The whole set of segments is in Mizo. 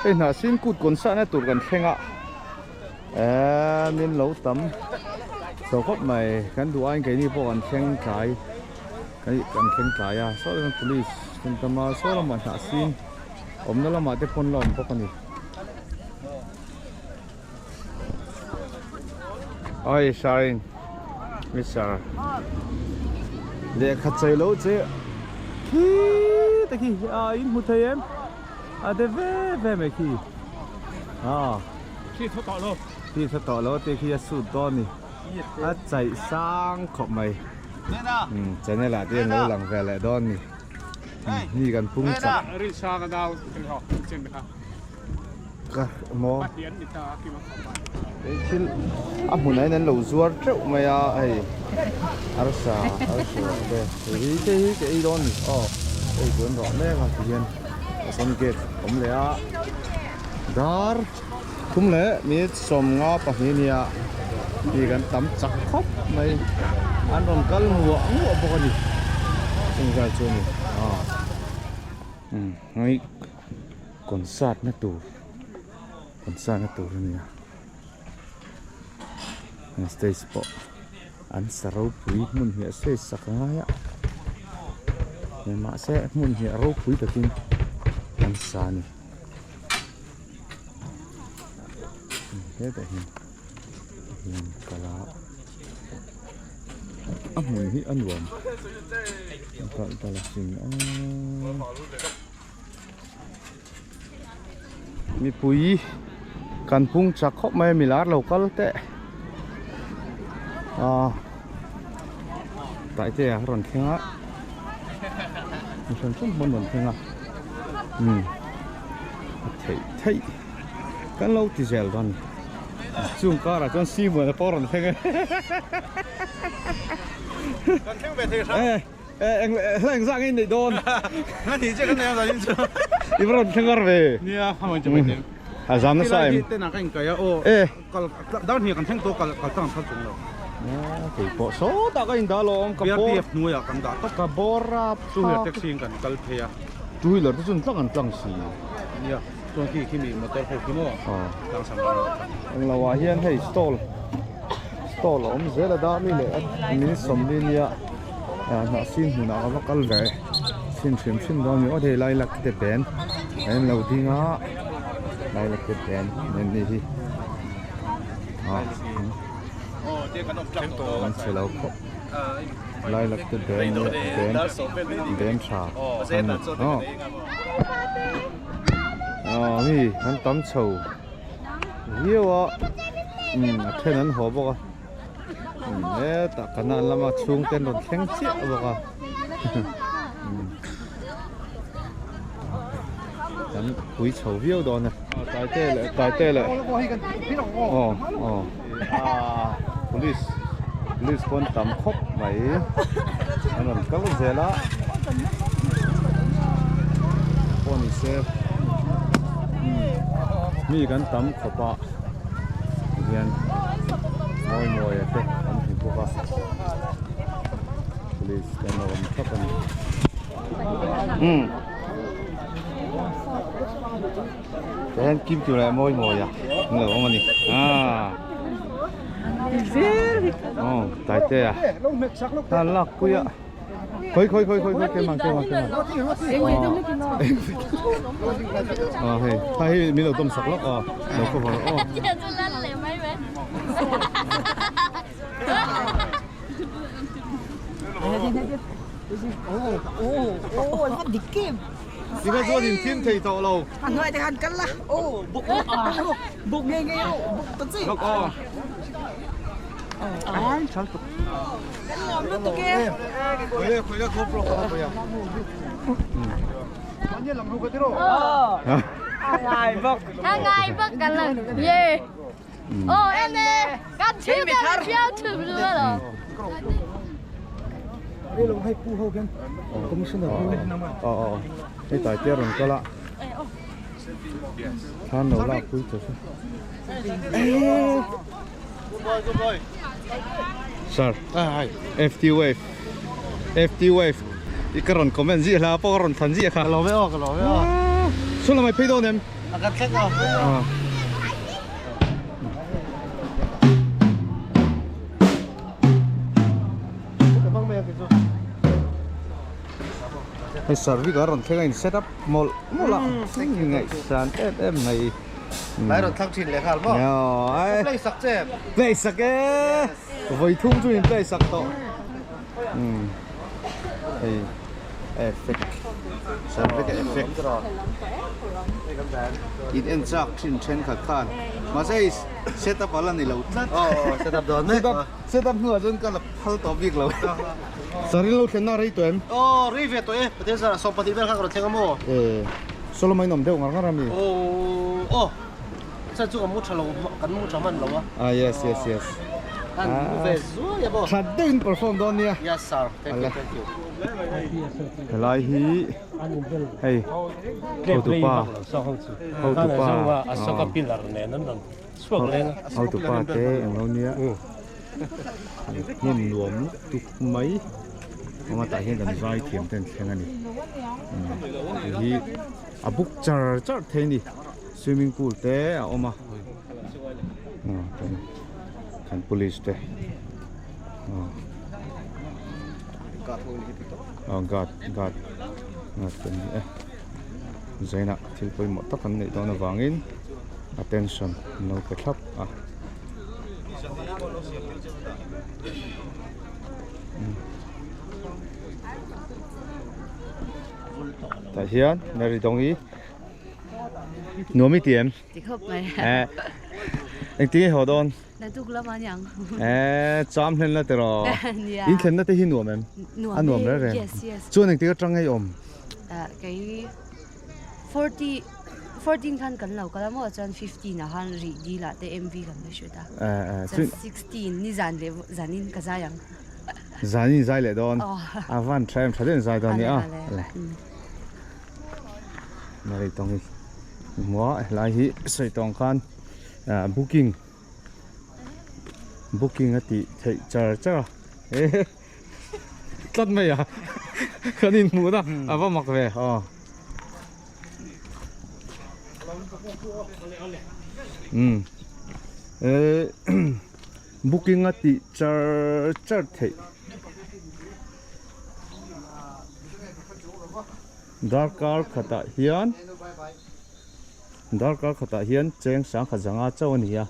Hei hnah sin kut kawn sahna tur kan thleng a eee min lo tam chho khawp mai kan duh aiin keini pawh kan thleng tlai kan thleng tlai a saw lamah police kan tam a saw lamah hnah sin awmna lamah te pawn la awm bawk a ni. Oi Sharin Mister lehkha chei lo che khi te khi a in hmu thei em a de ve ve mai khi a khi tho tawh lo khi tho tawh lo te khi a sut dawn ni a chaih sang khawp mai channel ah te an lo lang ve leh dawn ni mi kan pung chak rin sang a dau chen kha Ka maw thil a hmunah hian an lo zuar teuh mai a hei arsa arsa te hei te hi ka ei dawn a ni aw hei tun rawh mek a tihian sawn gate a awm leh a dar thum leh minute 52 nia mi kan tam chak khawp mai an rawn kal muah muah bawk a ni chung vel chu a ni aw umm. Concert na tur concert na tur a ni a heng stage pawh an sa ropui hmun hi a stage sak a ngai a mahse hmun hi a ropui takin an sa a ni hetah hian hian kal a a hmun hi a nuam a kal a sin a. Mipui kan pung chak khawp mai a milar lo kal teh ah taite a rawn thleng a mi hran hran pawh an rawn thleng a umm a theih theih kan lo ti zel dawn a ni chung karah chuan Simon-a pawh a rawn thleng e kan thleng ve thei hram. Eh eng hla eng zah nge in neih dawn? Hla ni che kan nei a zan in chu. I va rawn thleng ar ve. Nia a mawi che mai teng. A zam nasa em? Tilai hi ten ah ka inkai a aw. Eh. Kal dar hnih ah kan thleng tawh kal kal tlang an phal chung lo. Ah kei pawh sawtah ka indah alawm ka bawr. BRTF hnuai ah kan dah tawp. Ka bawr a Two wheeler taxi in kan kal phei a. Two wheeler te chu an tlang an tlang si. Nia chuan khi khi mi motor ho khi maw. Aw. Tlang sam kan rawh tlang. Eng lo ah hian hei stall stall a awm zel a dar ni leh a minute 40 nia. Hnah sin hmunah ka va kal ve chhin hrim hrim dawn ni aw hei lilac te pen a in lo ding a lilac te pen an nih hi an chhe lo khawp lilac te pen pen pen tha an ni aw aw mi an tam chho viau a umm a then an haw bawk a. Hetah kanan lama chhungte an rawn thleng chiah bawk a kan pui chho viau dawn e taite leh taite leh aw aw police police pawn tam khawp mai an rawn kal zel a pawh ni se mi kan tam khawp a. Tihian mawi mawi a te an hmu bawk a police te an lo awm thap a ni umm tihian kim tur leh mawi mawi a an lo awm a ni aaa aw taitea a lak pui a. Khoi khoi khoi khoi khoi keimah keimah keimah. Ờ hei, thai hi min lo dawm sak lawk aw. Lo cover aw. Tikha chuan in thim thei tawh lo. Lawk aw. Hei taite a rawn kal a thlan lo lak pui tawh se. Sir, FT Wave FT Wave I ka rawn comment ziah hla pawh ka rawn thlan ziah kha. Ka lawm e aw, ka lawm e aw. Chhun lamah i phei dawn em? Kan thleng aw. Hei service a rawn thleng a in set up mawlh mawlh a ngaihsan em em mai. Lai rawn thlang thin leh nghal maw? Aw. Play sak che. Play sak e. Vawi thum chu in play sak tawh. Hei effect service effect. In en chak thin thenkhat khan mahse hei set up ala ni lo tlat. Aw set up dawn mek. Set up hnuah chuan ka la phal tawh bik lo. Sarin lo thlenna rei tawh em? Aw rei ve tawh e, Pathian zara 20 vel kha ka rawn thleng a maw? E, Solomon in awm deuh ngar ngar a mi? Aw, aw, chan chu ka mu tha lo, kan mu tha hman lo a. Ah yes yes yes. Kan mu ve zuai a maw? Tha deuh in perform dawn nia. Yes sir, thank you thank you. Helai hi hei hotupa hotupa hotupa te englo nia. Hmun nuam lutuk mai awm a tah hian kan zai thiam te an thleng a ni hei hi a buk char char thei a ni swimming pool te a awm a kan police te aw guard guard guard te an ni e zainah thil pawimawh tak an neih dawn avangin attention an lo pe thlap a. Tah hian Mary Dawngi nuam i ti em? Ti khawp mai. Eh, engtin nge haw dawn? Naktuk lam a niang. Eh, cham hlen la tiraw? Nia. In thlenna te hi nuam em? Nuam A nuam reng reng. Yes, yes. Chuan engtik atang nge i awm? Ah, kei 40 14 khan kan lo kal a maw chuan 15 ah khan rih dil ah te MV kan la shoot a chuan 16 ni zan leh zanin ka zai ang zanin zai leh dawn a van tha em tha deuhin zai dawn nia ale Mary tawng hi hmuh a helai hi sawi tawng khan booking booking a tih theih char char a e tlat mai a kan inhmuh na a va mak ve aw umm eh booking a tih char char theih darkar khatah hian darkar khatah hian cheng sangkhat zanga chauh a ni a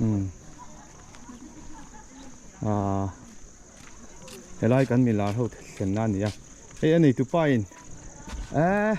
umm ahh helai kan milar ho thlenna a ni a hei a neitu pa in ehh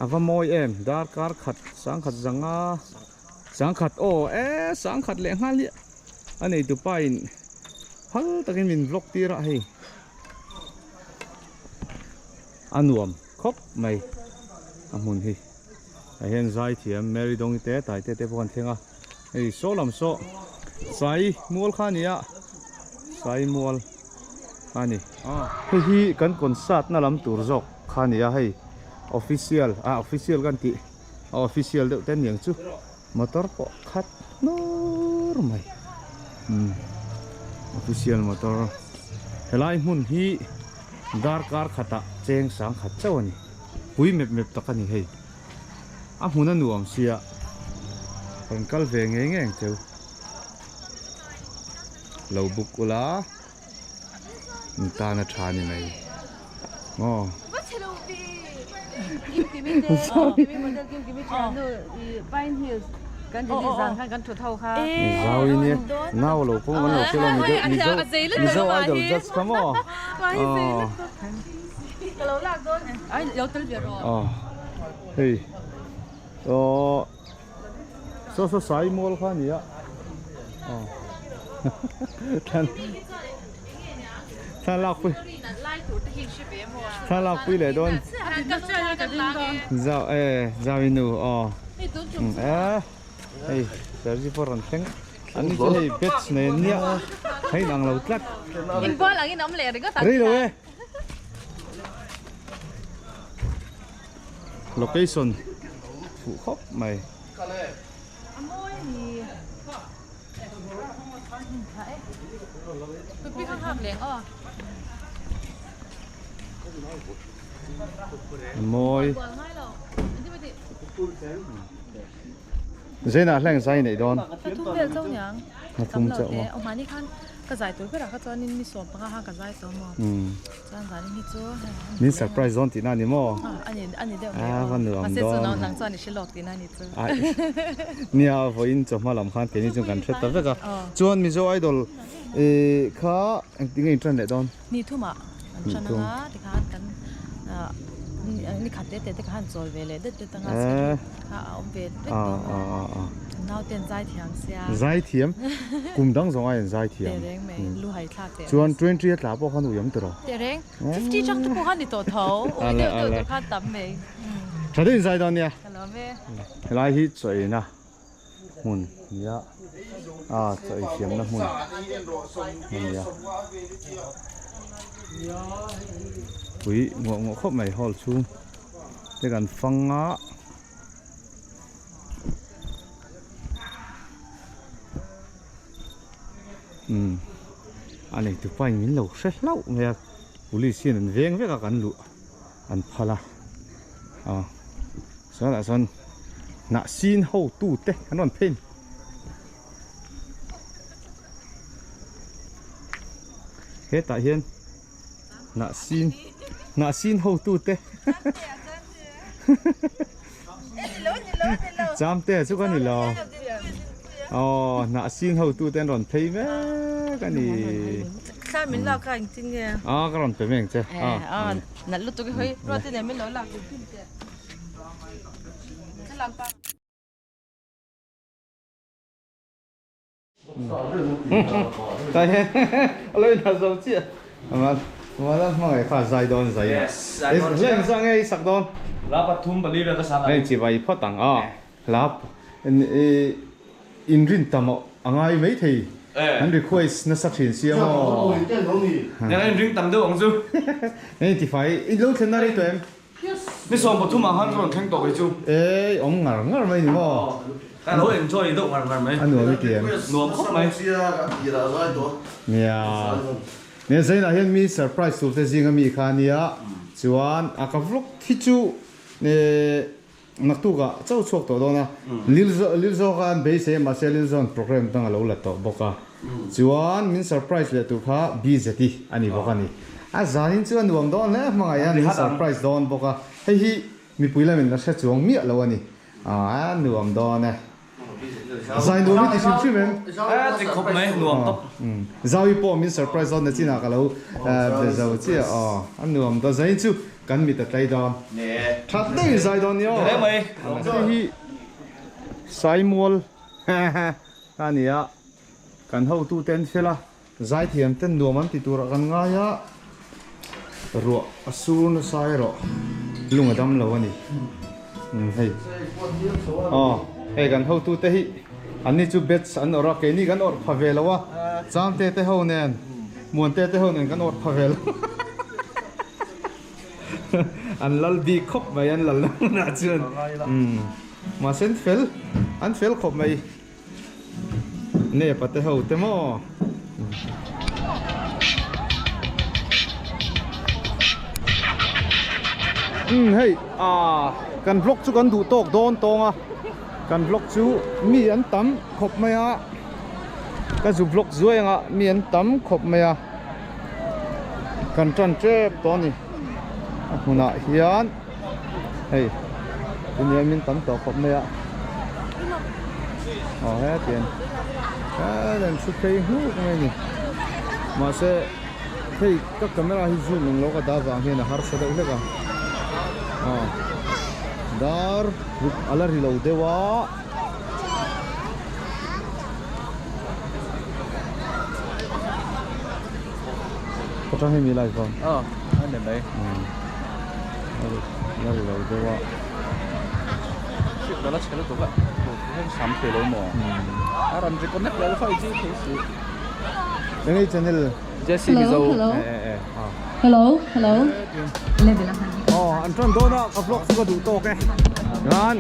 a va mawi em darkar khat sangkhat zanga sangkhat aw ehh sangkhat leh nghal hi a neitu pa in phal takin min vlog tir a hei a nuam khawp mai a hmun hi. Tah hian zaithiam Mary Dawngi te Taite te pawh an thleng a hei saw lam saw sai mual kha a ni a sai mual kha a ni hei hi kan concert na lam tur zawk kha a ni a hei official ah official kan tih a official deuh te aniang chu motor pawh khat hnur mai umm official motor helai hmun hi darkar khatah cheng sangkhat chauh a ni. Pui mep mep tak a ni hei. A hmun a nuam sia rawn kal ve ngei ngei ang cheu. Lo buk ula in tan a tha ni mai. Aw. Zau i nia nau lo pawh kan lo hre lo Mizo Mizo idol judge kha maw. Aw. Aw hei aw saw saw sai mual kha a ni a aw thlalak pui thlalak pui leh dawn zau e zau inu aw e hei serji pawh rawn thleng an ni chu hei batch nei an nia hei inang lo tlat rei lo e. Location fuh khawp mai. Mawi. Zainah hleng zai neih dawn. Pathum vel chauh niang. Pathum chauh maw. Aw mahni khan ka zai tur berah kha chuanin mi sawm panga khan ka zai tawh maw. Chuan zanin hi chu Min surprise dawn tihna a ni maw? A ni a ni deuh mai aw. A va nuam dawn. Mahse chu nang chuan i hre lawk tihna a ni chu. Nia vawiin chawhma lam khan keini chu kan hre ta vek a. Chuan Mizo Idol kha engtin nge in tan leh dawn? Ni thumah an tan anga tikhan kan ni khat te te te kha han chawl ve leh det det anga schedule kha a awm ve vek dawn a naute an zai thiam sia zai thiam kum dang zawng aiin zai thiam teh reng mai lu hai thlak teh chuan 20 a tla pawh khan ui awm tawh teh reng 50 chang te pawh khan ni tawh tho ui deuh deuh tur khan tam mai tha deuhin zai dawn nia ka lawm e helai hi chaw eina hmun nia a chaw ei siamna hmun a ni a pui nguah nguah khawp mai hall chhung te kan fang a. Umm a neitu pa in min lo hre hlauh mai a police hian an veng vek a kan luh an phal a aw chuan ah chuan hnah sin ho tu te an rawn phei a ni hetah hian hnah sin hnah sin ho tu te cham te chu ka ni lo aw hnah sin ho tu te an rawn phei mek a ni. Thla min lak a engtin nge? A ka rawn pe mai ang che. A nalh lutuk i hawi ruat nen min lo lak duh thin teh. Thlalak pa. Tai he a lo inha zo chiah. Aman Mala hmangaih kha zai dawn zai. Yes, zai dawn. Hleng zah nge i sak dawn? La pathum pali vel ka sak ang. Hei chibai phawt ang a. Hla inrin tam a ngai mai thei. An request nasa thin sia maw. Eng a inring tam deuh ang chu. Hei tifai i lo thlen na rei tawh em? Ni 13 ah khan ka rawn thleng tawh kei chu. Ei awm ngar ngar mai ni maw. Ka lo enjoy deuh ngar ngar mai. A nuam i ti em? Nuam khawp mai. Nia. Nia Zainah hian mi surprise tur te zinga mi kha ania. Chuan a ka vlog hi chu Naktukah chauh chhuak tawh dawn a, Lilzo kha an beisei a mahse Lilzo'n program dang a lo la tawh bawk a, chuan min surprise leh tur kha BZi a ni bawk a ni. A zanin chu a nuam dawn hle hmangaih a, min surprise dawn bawk a, hei hi mipui lamin la hre chuang miah lo a ni, a nuam dawn e. Zai nuam i ti hrim hrim em? A ti khawp mai, nuam tawp. Zau i pawh min surprise dawn na chinah ka lo be zo chiah aw. A nuam dawn, zain chu kan mit a tlai dawn. That deuhin zai dawn ni aw. Hle mai. Hei hi Saimual a ni a, kan hotute an fel a, zaithiam ten nuam an ti turah kan ngai a, ruah a sur nasa erawh lung a dam lo a ni. Hei aw hei kan hotute hi an ni chu batch an awrh a, keini kan awrh pha ve lo a, Changte te ho nen Muante te ho nen kan awrh pha ve lo. An lal bik khawp mai an lal hunah chuan mahse an fel an fel khawp mai Nepa te ho te maw. Umm hei ah kan vlog chu kan duh tawk dawn tawng a kan vlog chu mi an tam khawp mai a ka zu vlog zuai anga mi an tam khawp mai a. Kan tan tep tawh a ni a hmunah hian hei tuniam in tam tawh khawp mai a aw hetiang hetan thu phei hnuk mai a ni mahse hei ka camera hi zoom englo ka dah vang hian a harsa deuh hlek a aw dar ruk a la ri lo deuh a. Ka tang hemi live a. Aw, a ni mai. La ri lo deuh a. Ship la chhe lutuk a. Heng sam thei lo maw? A rawn reconnect lo fai chi thei si. Eng ei channel? Jesse Mizo. Hello. Eh eh ah. Hello, hello. Aw, an tan dawn a, ka vlog chu ka duh tawk e. Chuan.